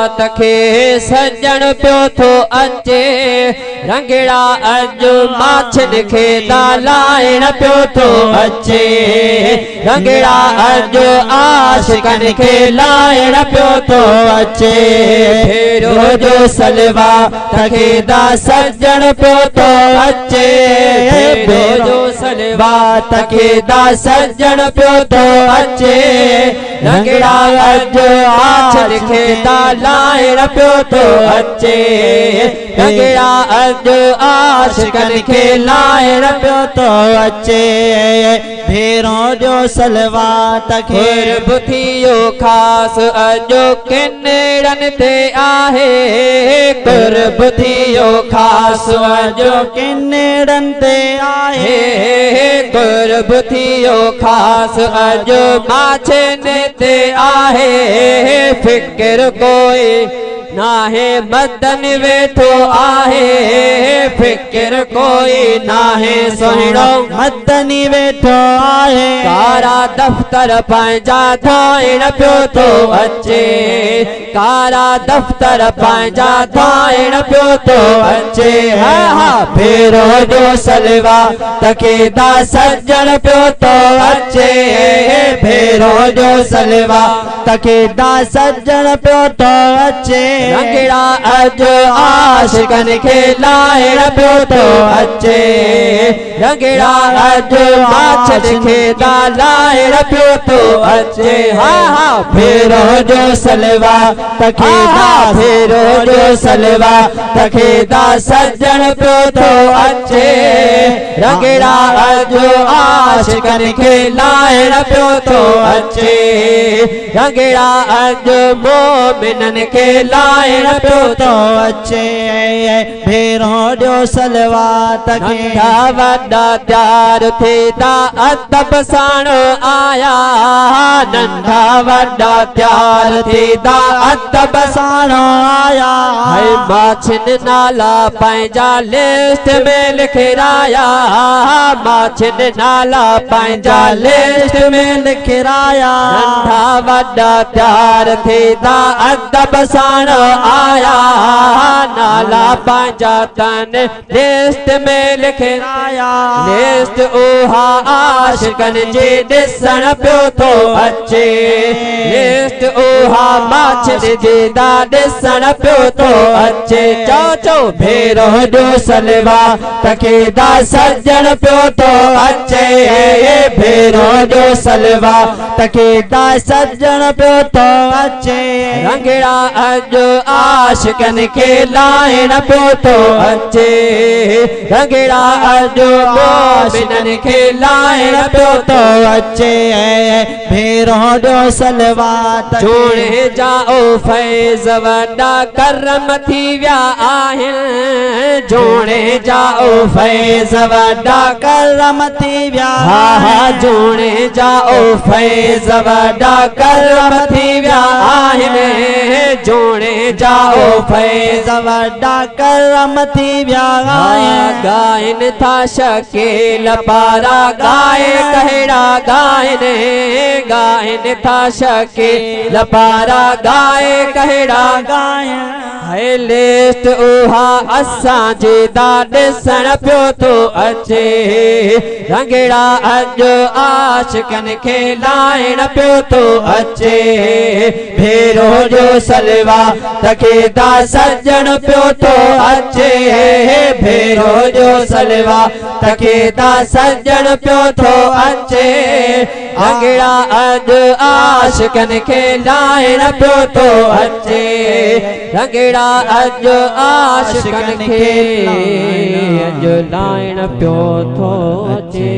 سلوات کي سڄڻ پيو ٿو اچي. رنگڙا اڄ ماڇين کي دالائڻ پيو ٿو اچي. رنگڙا اڄ عاشقن کي لائڻ پيو ٿو اچي. ڀيرو جو سلوات کي دا سڄڻ پيو ٿو اچي. ڀيرو جو سلوات کي دا سڄڻ پيو ٿو اچي. رنگڙا اڄ ماڇين کي دا لائڻ پيو ٿو اچي. رنگڙا اڄ عاشقن کي لائڻ پيو ٿو اچي. ڀيرو ڏيو صلوات کي. قرب ٿيو خاص اڄ ڪنڙن تي آهي. قرب ٿيو خاص اڄ ڪنڙن تي آهي. قرب ٿيو خاص اڄ ماڇين تي آهي. فڪر ڪوئي ناهي مدن ويٺو آهي. فڪر ڪوئي ناهي سهڻو مدني ويٺو آهي. ڪارا دفتر پنهنجا ڌوئڻ پيو ٿو اچي. ڪارا دفتر پنهنجا ڌوئڻ پيو ٿو اچي. ها ها ڀيرو جو سلوات کي دا سڄڻ پيو ٿو اچي. ڀيرو جو سلوات کي دا سڄڻ پيو ٿو اچي. رنگڙا اڄ عاشقن کي لائڻ پيو ٿو اچي. رنگڙا اڄ ماڇن کي دا لائڻ پيو ٿو اچي. ها ها ڀيرو جو سلوات کي دا ڀيرو جو سلوات کي دا سڄڻ پيو ٿو اچي. رنگڙا اڄ عاشقن کي لائڻ پيو ٿو اچي. رنگڙا اڄ مومنن کي لائڻ پيو ٿو اچي. ڀيرو ڏيو صلوات کي. ننڍا وڏا تيار ٿيندا ادب ساڻ آيا. ننڍا وڏا تيار ٿيندا ادب ساڻ آيا. هي ماڇين نالا پنهنجا لسٽ ۾ لکرايا. ماڇين نالا پنهنجا لسٽ ۾ لکرايا. ننڍا وڏا تيار ٿيندا ادب ساڻ آيا. نالا پنهنجا تن لسٽ ۾ لکرايا. لسٽ اها عاشقن جي ڏسڻ پيو ٿو اچي. لسٽ اها ماڇين جي دا ڏسڻ پيو ٿو اچي. چئو چئو ڀيرو ڏيو سلوات کي دا سڄڻ پيو ٿو اچي. ڀيرو ڏيو سلوات کي دا سڄڻ پيو ٿو اچي. رنگڙا اڄ عاشقن کي لائڻ پيو ٿو اچي. رنگڙا اڄ مومنن کي لائڻ پيو ٿو اچي. ڀيرو ڏيو صلوات کي. جوڻي جا او فيض وڏا ڪرم ٿي ويا آهن. جوڻي جا او فيض وڏا ڪرم ٿي ويا. ها ها جوڻي جا او فيض وڏا ڪرم ٿي ويا آهن. جوڻي جا او فيض وڏا ڪرم ٿي ويا آهن. ڳائن ٿا شڪيل پارا ڳائي ڪهڙا ڳائن. ڳائن ٿا شڪيل پارا ڳائي ڪهڙا ڳائن. هي لسٽ اها اسان جي دا ڏسڻ پيو ٿو اچي. رنگڙا اڄ عاشقن کي لائڻ پيو ٿو اچي. ڀيرو جو سلوات کي دا سڄڻ پيو ٿو اچي. ڀيرو جو سلوات کي دا سڄڻ پيو ٿو اچي. رنگڙا اڄ عاشقن کي لائڻ پيو ٿو اچي. رنگڙا اڄ عاشقن کي اڄ لائڻ پيو ٿو اچي.